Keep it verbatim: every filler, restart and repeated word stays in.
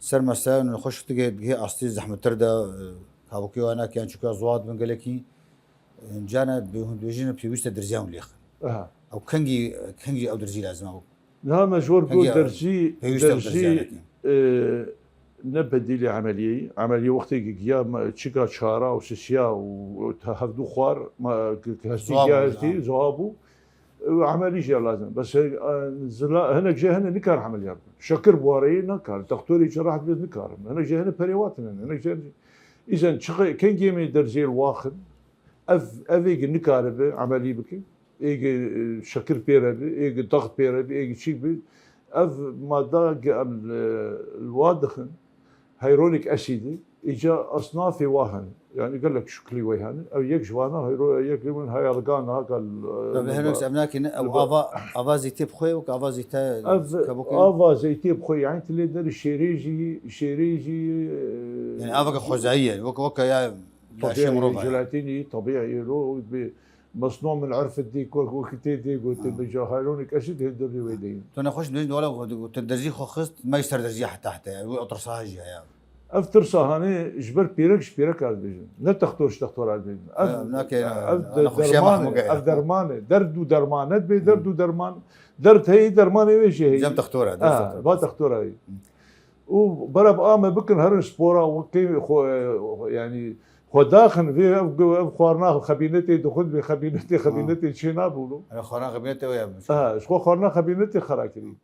Ser mesela, nexweş digihê, digihê astê zehmettir de, e, kabokê wana kiyan çuka zuwa dibin gelekî, e, cana bi hûn dibêjin pêwîst e derziyan lêxin. Aha. Ew kengî, kengî ew derzî lazim e. Niha me ji wir got, derzî, pêwîst e ew derzî, derziyan e, ne bedîlê emeliyê ye. Emeliyê wextê giya me çika çara û sisiya û te hevdû xwar, me, ke, ke hestî giya hestî, zuwa bû. Ew emelî jî lazim. Bes, e, zila, hinek jê hene nikar emeliyat bikin. Şekir buwareyê nakar. Doktorê çi rahat bê nikarim. Hinek jê hene perê watin hene. Hinek jê hene. Îzen çiqe, kengê me derzê li waxin. Ev, ev êgî nikaribe emelî bike. Êgî, e, şekir pê re be, êgî daxt pê re be, êgî çîk be. Ev mada ge em, e, li wa dixin. Hyaluronic acid, îca asnafê wa hene. Yani gelek şiklî wê hene. Ew yek ji wana hyro-, yek li min hyalgan haka l-, Tabii, li Hyaluronic ba-, ev nakîne, ew li ba- ava, ava zeytê bi xwe, wek ava zeyte Ev kabokê. Ava zeytê bi xwe, yani tu lê derî şêrê jî, şêrê jî, e, Yani ava ke xwezayî ye, wek, wek ya, ya tabii, şê mirov e. Jelatînî, tabii, êro, bi mesnû min erf dî, wek, wek tê dê gotin, ha, bi hyaluronic acid hê derî wê deyîn. Tu nexweş dibêjin, wala, tu derzî xwe xist, me ser derzî heta heta, yani, wî ew tirsa jî heye. Ev tirsa hane ji ber pîrek ji pîreka dibêjin. Ne textor ji textora dibêjin. Ev, ha, nake, ev de-, nexweşiya derman e, mehmûk e. Ev derman e. Derd û derman e, dibê derd û derman. Derd heye, dermanê wê jî heye. Cem textora, derd, ha, textora. Va textora ye. Û berab a me bikin herin spora, wekî xwe, yani, xwe daxin vê ev, ev xwarina xebînetê dixwin, vê xebînetê, ha, xebînetê çê nabûn. Ev xwarina xebînetê wê ye. Ha, ji xwe xwarina xebînetê xera kirî.